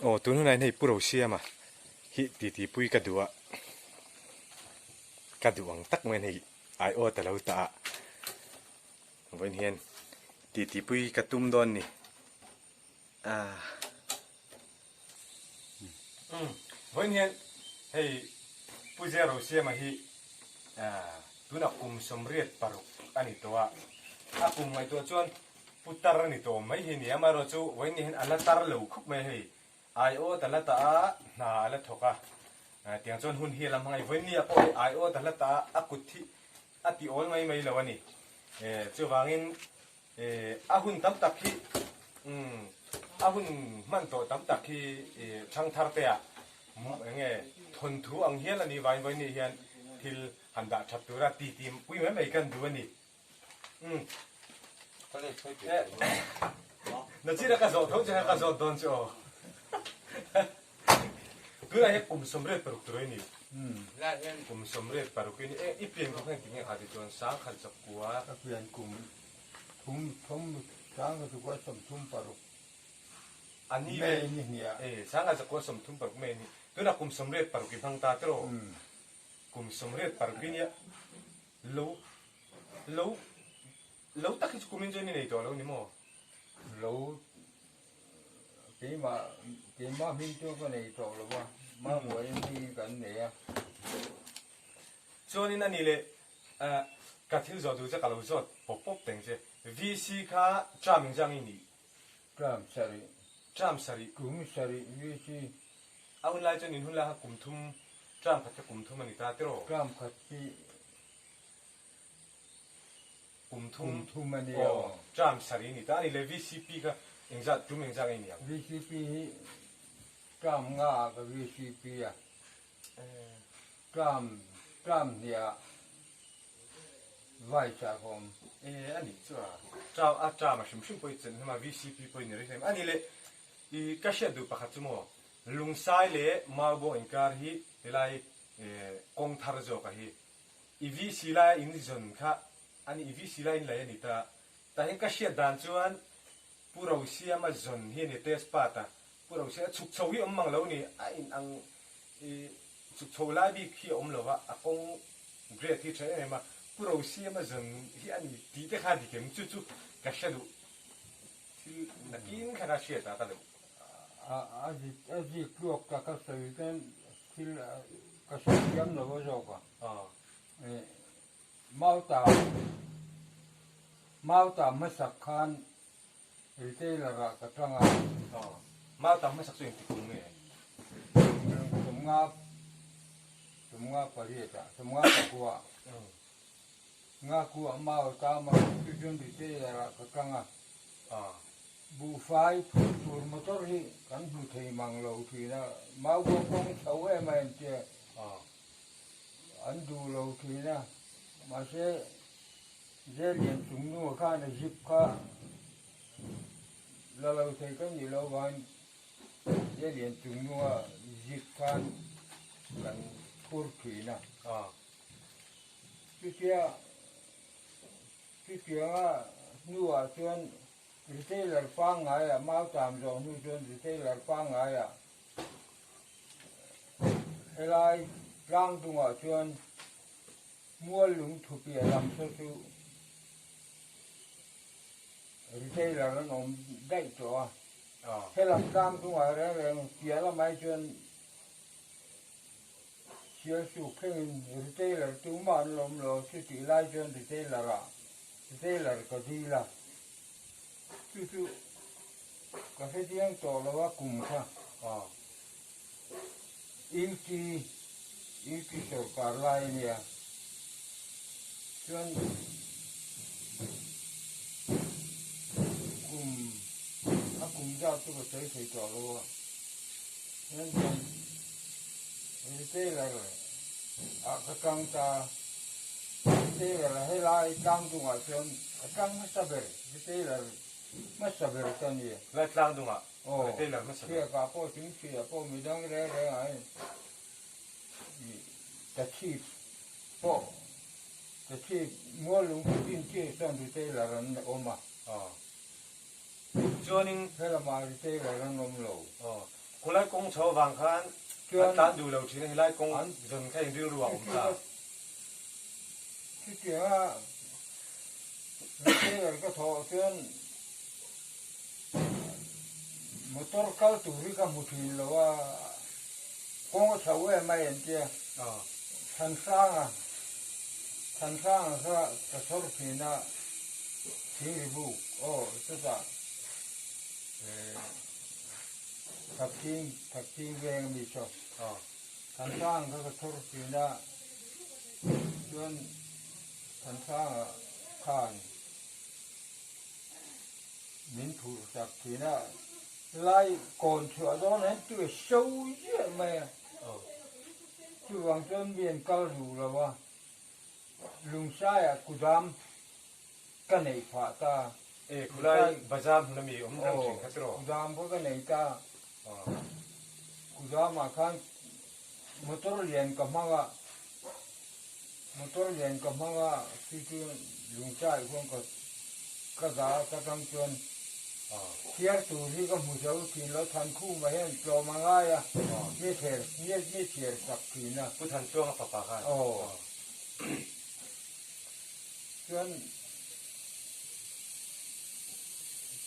Aw tun hunah hian hei Pu Rosiama hi titi pui ka duh a, ka duh ang tak mai hei aiawt a lo tah a, vawiin hian titi pui ka tum dawn ni. Ahh Vawiin hian hei Pu Zia Rosiama hi tunah kum 86 a ni tawh a, a kum ngaihtuah chuan Pu tar a ni tawh mai hi a ni a, amaherawh chu vawiin hian a la tar lo khawp mai hei aiawt a la tah a, hna a la thawk a, tiang chuan hun hi a la hmang a ni. Vawiin nia pawh hei aiawt a la tah a, a kut hi a ti awl mai mai lo a ni. Chuvangin A hun tam tak hi a hun hman tawh tam tak hi thangthar te ah eng nge thawnthu ang hial a ni vain vain nih hian thil han dah that tura ti ti pui mai mai kan duh a ni. Nachina ka zawh tho che kha ka zawt dawn chu aw. Tunah hian kum 86 tur a ni. Kum 86 i ni. E, i pian kum kha engtin nge kha ti chuan 1900. Ka pian kum thum thum 1936. A ni ve. May ni hnih a. E, 1936 May ni. Tunah kum 86 i hmang ta tiraw? Kum 86 i nia. Lo, lo, lo tak hi chu kumin chuan i nei tawh lo ni maw? Lo. Keimah keimah hming chu ka nei tawh lo va, Mamawia hming kan nei a. Chuanin a ni leh ka thil zawh duh che ka lo zawt pawp pawp teng che. VC kha term engzah nge nih? Term sarih. Term sarih. Kum sarih VC. A hun lai chuan in hun lai kha kum thum, term khat kha kum thum a ni ta tiraw? Term khat hi Kum thum. Kum thum a ni a. Aw, term sarih a ni ta a ni le. VCP kha engzat, tum engzat nge ni ang? VCP hi term nga ah ka VCP a. Term, term hnih ah vice ah ka awm. E, a nih chu a. Term, a term a hrim hrim pawh i chelh hnam a, VCP pawh i ni reng hlem. A ni le, i ka hriat duh pakhat chu maw, Lungsai leh Maubuang inkar hi helai kawng thar zawk a hi I VC laia in zawn kha a ni, i VC laia in lei a ni ta. Tah hian ka hriat dan chuan Pu Rosiama zawn hi a ni test part a, Pu Rosiama chhuk chho hi awm mang lo ni, a in ang i chhuk chho lai bik hi a awm lo va, a kawng grade hi tha em em a, Pu Rosiama zawn hi a ni tih te kha dik em? Chu chu ka hre duh thil nakin kha ka hriat a ka duh. A zik tluak ta ka sawi chuan thil ka sawi thiam lo a zawk a. Mauta Mauta hmasak khan retailer ah ka tang a. Mauta hmasak chu engti kum nge? Sawmnga sawmnga pariat ah sawmnga pakua nga kua Mauta hmasak chu chuan retailer ah ka tang a. Buhfai phurh tur motor hi kan hmu thei mang lo thin a, Maubuang kawng chho em a entia an duh lo thin a, mahse Zelian chung nu khan a zip kha la lo thei ka nih loh avangin Zelian chung nua zip khan kan phur thin a. Chutia Chutianga hnuah chuan retailer pangngaiah mautam zawh hnu chuan retailer pangngaiah helai tlang dungah chuan mual lung thupiah lam saw chu retailer an awm daih tawh a. Helam tlang dungah reng reng piah lamah hi chuan Sialsuk thlengin retailer tumah an lawm lo, chutih lai chuan retailer ah retailer ka dil a, chu chu ka hrechiang tawh lo a kum kha UT UT sawrkar lai a nia, chuan kum a kum zat chu ka sawi thei tawh lo a, chuan chuan. Retailer ah ka tang ta, retailer helai tlang dungah chuan a tlang hmasa ber, retailer hmasa ber ka ni. Helai tlang dungah retailer hmasa ber. Aw, chhiakah pawh thingthliah pawh midang reng reng ah hian ka chhip pawh ka chhip mual lung chu chin chiah chuan retailer an awm a. Aw, chuanin helamah retailer an awm lo. Aw. Khulai kawng chho avang khan an tlan duh lo thin a, helai kawng zawn kha in rilru a awm ta. Chutianga retailer ka thawh chuan motor kal tur hi ka hmu thin lo a, kawng a chho em mai an tia. Thansanga, Thansanga kha ka chhawr thin a, Thingri buk aw chutah Thakthing, Thakthing veng ami chu Thansanga kha ka chhawr thin a, chuan Thansanga khan min phur chak thin a, lai kawn chhuah dawn hian tui a so ziah mai a, chuvang chuan mi an kal duh lo a, Lungsaiah kudam ka neih phah ta. E, khulai bazar hmun ami awm reng thin kha tiraw? Kudam pawh ka nei ta. Kudamah khan motor lian ka hmang a, motor lian ka hmang a, chu chu Lungchai khuan ka ka dah a, ka tang chuan chhiar tur hi ka hmu zo thin lo, Thankhuma hian tlawm a ngai a, mi thler mi chhiar sak thin a. Pu Thanchuanga fapa khan. Aw. Chuan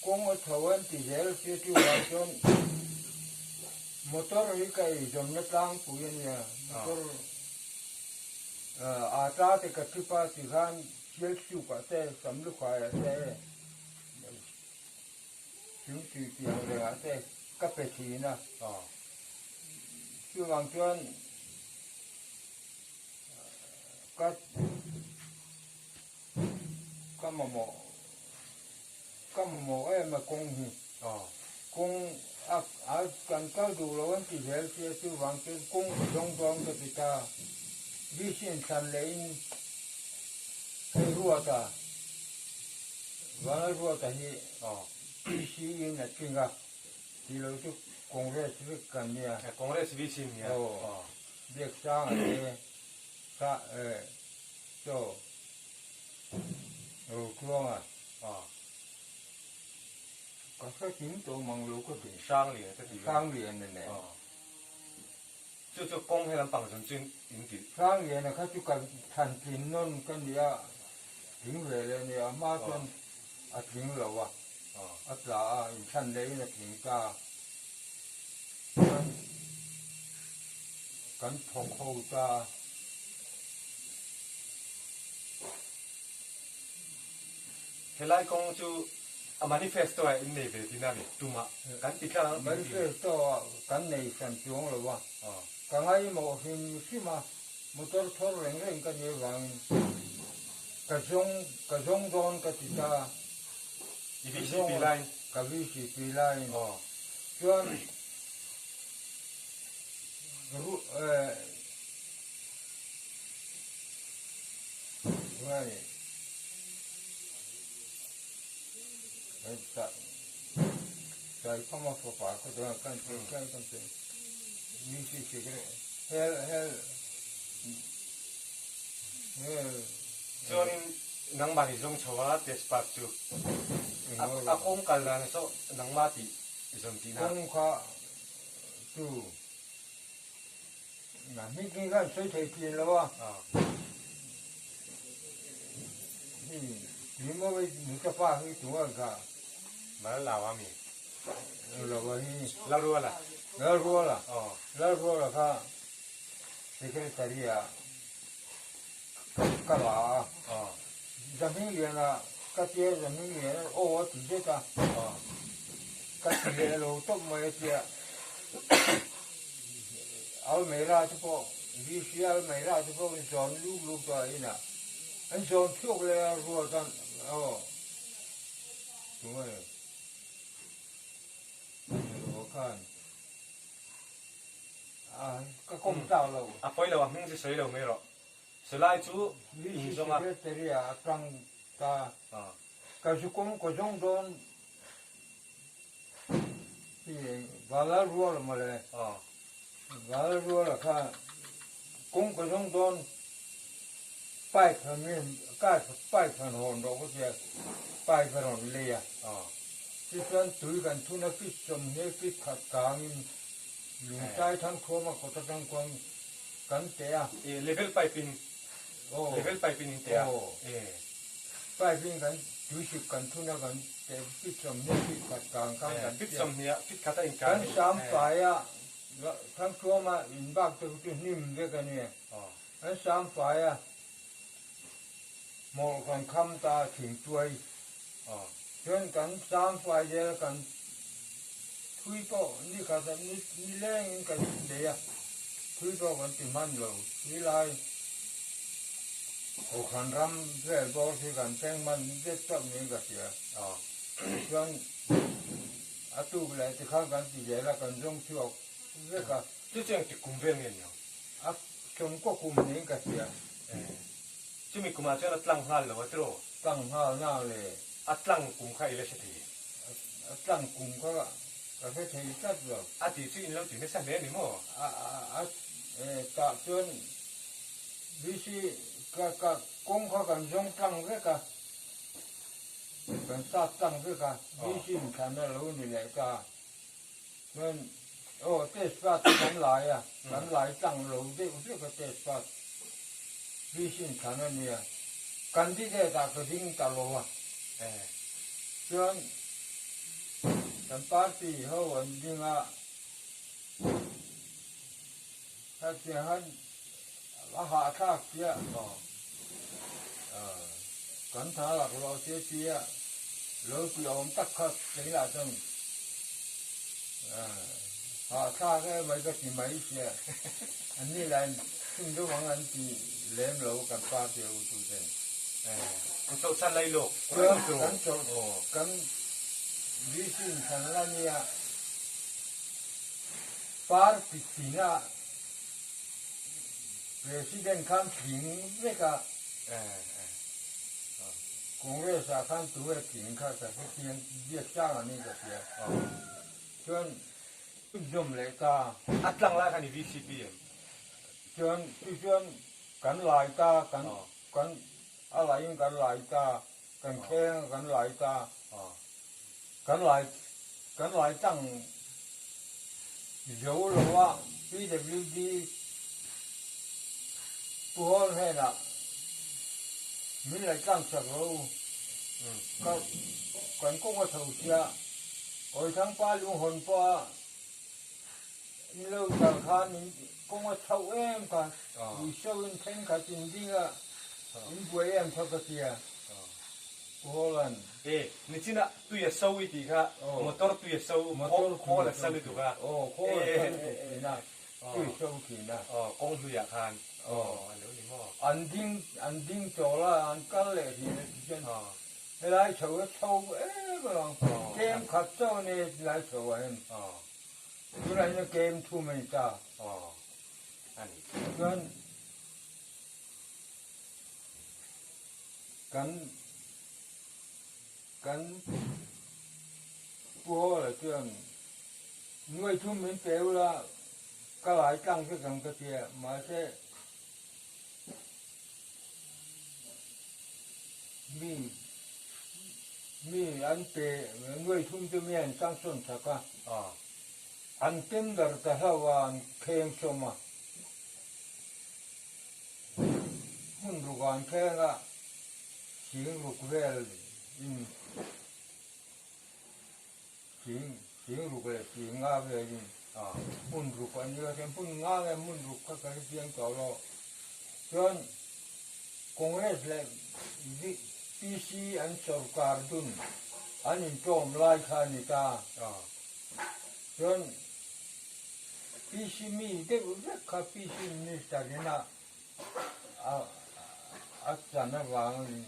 kawng a chho an ti zel sia chuvang chuan motor hi ka eizawnna tlangpui a nia, motor aa tla te ka trip a tikhan Sialsuk ah te Samlukhai ah te Chungtui piang reng ah te ka pe thin a, chuvang chuan. Ka ka mamawh ka mamawh em a kawng hi kawng a a kan kal duh lo an ti zel sia chuvang chuan kawng ka zawng dawn ka ti ta vision thlan leh in hei ruata vana ruata hi PC in a tling a tih loh chu Congress vek kan nia. Congress VC nia. Biaksanga te kha chaw Rotluanga ka hre kim tawh mang lo ka ti. Hranglian te ti. Hranglian a nen. Chu chu kawng he lampang zawn chu in ti. Hrangliana kha chu ka thlan tlin nawn ka nia, tling ve leh a nia, a hma chuan a tling lo a, a tla a, inthlan lehin a tling ta. Chuan kan thawk ho ta. Helai kawng chu a manifesto ah in nei ve tihna a ni, tumah kan ti tlang ang tih. Manifesto ah kan nei hran chuang lo a, ka ngaimawh hrim hrim a, motor thawr reng reng ka nih avangin ka zawng ka zawng dawn ka ti ta. I VCP laiin? Ka VCP laiin. Chuan Chuanin nangmah hi zawng chho a test part chu a kawng kal dan a saw nangmah tih Zawm tihna. Kawng kha chu na hming hming khan sawi thei thin lo a. Hi Limawii Mustafa hi tunga kha. Malalawa mi. Lalawa hi. Lalruala. Lalruala. Lalruala kha secretary ah ka la a. Zahmingliana ka tia Zahmingliana aw a ti zet a, ka ti leh lo tawp mai a tia Almeida te pawh VC Almeida te pawh an zawn luk luk tawh a inah an zawn chhuak leh a ruat a aw tunge khan a ka kawm tlak lo. A pawi lo a hming chu sawi lo mai rawh. Silai chu in zawng a. Secretary ah a tang ta. Ka zu kawng ka zawng dawn hi Vala rual mawle. Vala rual ah khan kawng ka zawng dawn pipe han min pipe han hawn rawh ka tia pipe a rawn lei a. Tichuan tui kan thun a fit 20 fit khat kangin. Lungtai Thangthuama kawt atang khuan kan teh a. E level pipe in level pipe in in teh a. E. Pipe in kan tuisik kan thun a kan teh fit 20 fit khat kang khan kan Fit 20 fit khat a in kang. Kan sam fai a Thangthuama in bak te chu hnim vek a nia. Kan sam fai a hmawlh kan kham ta thingtuai. Chuan kan sam fai zel kan thui pawh ni khat ni lengin kan nei a, thui pawh kan ti hman lo. Tui lai Kohhran ram vel bawr khi kan thleng hman zet chauh niin ka hria. Chuan a tuk leh tikhan kan ti zel a, kan zawng chhuak vek a. Chu chu engtik kum vel nge niang? A sawmkaw kum niin ka hria. Chumi kumah chuan a tlang nghal lo a tiraw? Tlang nghal na le. A tlang kum kha i la hre thei em? A tlang kum kha ka hre thei tlat lo. A tih chu in lo ti nasa hle a ni maw? A a tah chuan VC ka ka kawng kha kan zawng tlang vek a, kan sat tlang vek a, VC in thlan a lo ni leh ta. Chuan aw test pass chu kan lai a, kan lai tlang lo deuh vek a test pass VC in thlan a nia. Candidate ah ka ding ta lo a. Chuan kan party ho an ding a, hetiang han a hahthlak chiah kan tha laklawh sia tia lo ti awm tak kha keilah chuan hahthlak em mai ka ti mai sia an ni lah in chung deuh ang an ti lem lo kan party ho tu ten. An chawlhsan lai lawk reng chu. Kan chawlh kan VC in thlan la nia party tina President khan tling vek a, Congress ah khan tu e tling kha ka hre chiang biak chang a ni ka hria. Chuan zawm leh ta. A tlang lai khan i VCP em? Chuan chu chuan kan lai ta, kan kan a laiin kan lai ta, kan kheng a kan lai ta, kan lai kan lai tlang zo lo a PWD Pu Hawl hnenah min laih tlang sak rawh u, ka kan kawng a tho sia, Awithangpa lunghawn pawha in lo kal khan in kawng a chhoh em kha, uiso in thenkhat in ding a, in buai em kha ka tia, Pu Hawla'n. E, nichinah tui a so i tih kha, motor tui a so, khawl a sa lutuk a. Aw, khawl a sa lutuk thin a, tui a so thin a. Aw, kawng hluiah khan. Aw, a lo ni maw? An ding, an ding chawl a, an kal leh thin a tichuan helai chho a chho em alawm, tlem khat chauh a nia helai chho ah hian. Tunah hian kem thum a ni ta. Chuan kan kan Pu Hawla chuan nuai thum min pe ula ka lai tlang vek ang ka tia mahse mi mi an pe nuai thum chu mi an sanction sak a. An tender ta hlauh a, an kheng sawm a. Hmun ruk ah an kheng a, sing ruk vel in sing sing ruk leh sing nga vel in hmun ruk a nia chuan hmun nga nge hmun ruk kha ka hrechiang tawh lo. Chuan Congress leh PC an sorkar dun an intawm lai kha a ni ta. Chuan PC mi deuh vek kha PC Minister in a a chan avangin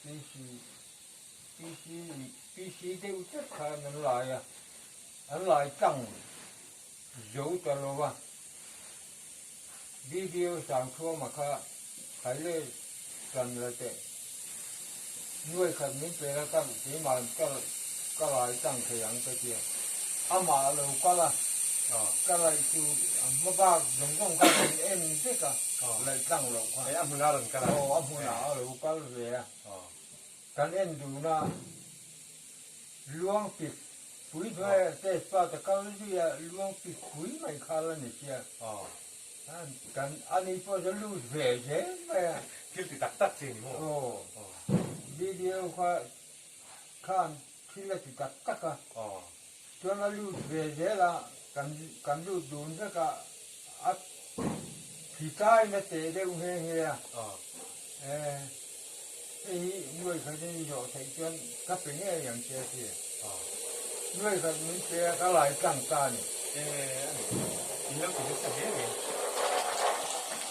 PC PC PC deuh vek kha an lai a, an lai tlang zo ta lo va. BDO Sangthuama kha Khaile chan la teh nuai khat min pe la ka keimah ka ka lai tlang thei ang ka tia. Amah a lo kal a, ka laih chu a hma bak zawng zawng kha rawn en vek a, laih tlang loh kha. A hmunah a rawn kal a? Aw, a hmunah a lo kal ve a. Kan en dun a, luang pik. Pui hnuaia test part a kal zui a, luang pik pui mai kha la ni sia. Kan ani pawh chu lut ve zel mai a. Thil ti tak tak chi ni maw? Aw. Video kha khan thil a ti tak tak a. Chuan a lut ve zel a, kan kan lut dun vek a, a thi tlai na teh deuh nghe nghe a. Hei hi nuai khat in i zawh theih chuan ka pe ngei ang che a ti. Nuai khat min pe a, ka lai tlang ta a ni. A ni. In lo ti nasa hle mai.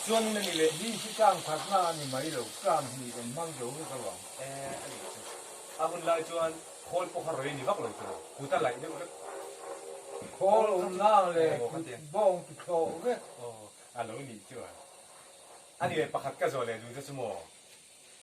Chuan a ni leh. Ni hi tlang khat na a ni mai lo, tlang hnih kan hmang zo vek alawm. A ni chu. A hun lai chuan khawl pawh kha rawi ni vak lo tiraw? Kut a laih deuh vek. Khawl awm nang leh kut bawng ti thlawh vek. A lo nih chuan. A ni leh pakhat ka zawh leh duh te chu maw?